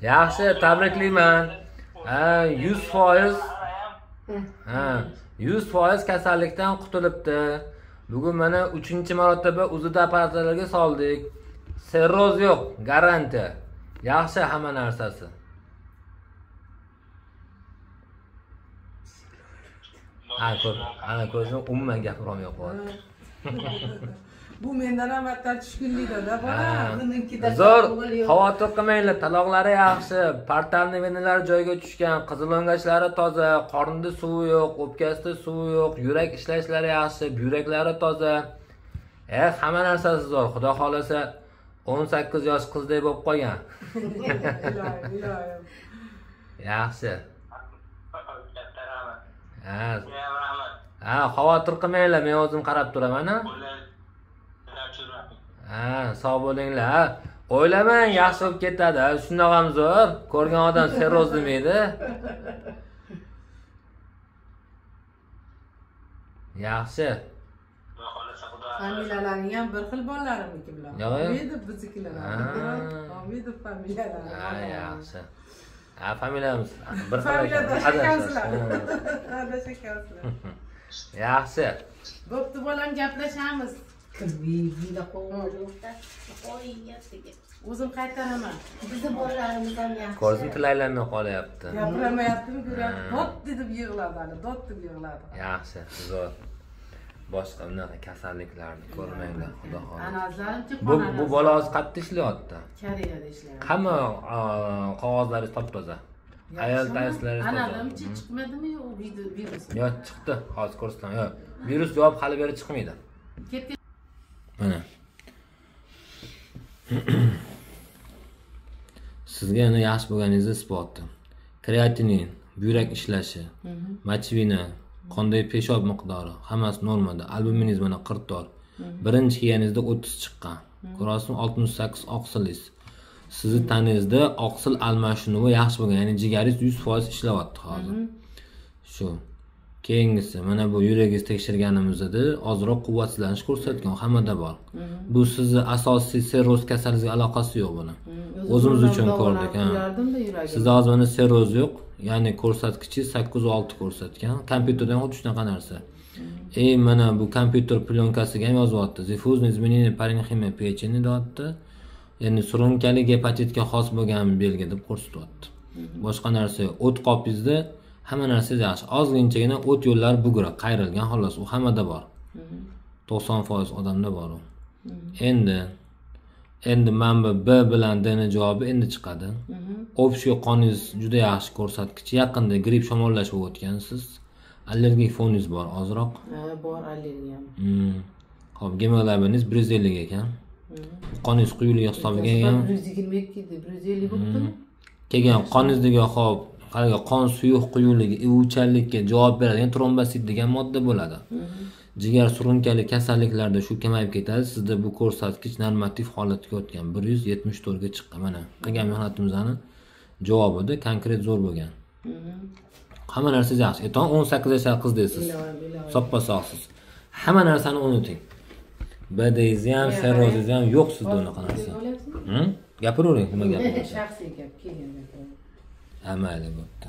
Yaxshi, tabriklayman. Ha, 100%. Ha, 100% kasallikdan qutulibdi. Bugun mana 3-marotaba UZI apparatlarga soldik. Sirroz yo'q, garantiya. Yaxshi hamma narsasi. Ha, ko'p, ana ko'zim umuman gapirolmay qolyapti. Bu mendan ham battar tushkunlikda bola. Bunikida zo'r, xavotir qilmanglar, taloqlari yaxshi, portalni venalari joyiga tushgan, qizilo'ngachlari toza, qornida suvi yo'q, o'pkasida suvi yo'q, yurak ishlashlari yaxshi, buyraklari toza. Hamma narsasi zo'r. Xudo xolasa 18 yosh qizdek bo'lib qolgan. Iloyim. Yaxshi. Katta rahmat. Ha, Rahmat. ha, xavotir qilmanglar, men o'zim qarab turaman. Ha, sog' bo'linglar. Ha, o'ylamang, yaxshi bo'lib ketadi. Shundoq ham zo'r. Ko'rgan odam serroz demaydi. Yaxshi. Familiyalaring ham bir xil bolalarimniki bilan. Hamidov biznikilar. Hamidov familiyalari. Ha, yaxshi. Ha, familiyamiz bir xil ekan. Adashakansizlar. Adashakansizlar. Yaxshi. Bo'pti bolam, gaplashamiz. Bunda qo'ng'iroqda qo'ying. O'zim qaytaraman. Bizni bolalarimiz ham yaxshi. Ko'zim tilaylanmay qolyapti. Gapiramayaptimi, ko'ryapti. Dod deb yig'ladi hali, dod deb yig'ladi. Yaxshi, zo'r. Boshqa bunaqa kasalliklarni ko'rmanglar, xudo xohlasa. Analizlarimchi Bu bola hozir qayerda ishlayapti? Koreyada ishlayapti. Hamma qog'ozlari top-toza. Ayol tayslari toza. Analizimchi chiqmadimi u virus? Yo'q, chiqdi. Hozir ko'rsataman. Yo'q, virus javob hali beri chiqmaydi. Ketdi. Mana. Sizga yana yaxshi bo'lganingizni isboti. Kreatinin, buyrak ishlashi, mochevina, qondagi peshob miqdori, hammasi normada. Albuminingiz mana 44. Birinchi kelganingizda 30 chiqqan. Ko'rasizmi, 68 oqsilingiz. Sizni tanangizda oqsil almashinuvi yaxshi bo'lgan, ya'ni jigaringiz 100% ishlayapti hozir. Shu. Keyingisi, mana bu yuragingiz tekshirganimizda ozroq quvvatsizlanish ko'rsatgan, hammada bor. Bu sizni asosiy sirroz kasalligiga aloqasi yo'q buni. O'zimiz uchun ko'rdik, ha. Sizda hozir mana sirroz yo'q, ya'ni ko'rsatkichi 806 ko'rsatgan. Kompyuterda ham xuddi shunaqa narsa. Mana bu kompyuter plyonkasiga ham yozyapti. Diffuzное изменение паренхимы печени deyapti. Ya'ni surunkali gepatitga xos bo'lgan belgi deb ko'rsatyapti. Boshqa narsa yo'q. O't qopingizda hamma narsa yaxshi. Ozginchagina o't yo'llari bugra, qayrilgan xolos, u hammada bor. 90% odamda bor u. Endi mana bu B bilan D ni javobi endi chiqadi. Общий qoningiz juda yaxshi ko'rsatkichi. Yaqinda gripp shamollash bo'lib o'tgansiz. Allergik foningiz bor ozroq. Ha, bor allergiyam. Xo'p, gemoglobiningiz 150 ekan. Qoningiz quyuqligi hisobiga ham 122 edi, 150 bo'ptimi? Kelgan qoningizdagi xo'p, haligi qon suyuq quyuqligi, ivuvchanlikka javob beradigan trombosit degan modda bo'ladi. Jigar surunkali kasalliklarda shu kamayib ketadi. Sizda bu ko'rsatkich normativ holatga o'tgan, 174 ga chiqqan. Mana qilgan mehnatimizni javobida konkret zo'r bo'lgan. Hamma narsa yaxshi. Eton 18 yashar qiz deysiz. Soppa-sog'siz. Hamma narsani unuting. BDingizni ham, sirrozingizni ham yo'q sizda unaqa narsa. Gapiravering, nima gap? Shaxsiy gap, keyin gapiraman. Ha, mayli, bo'pti.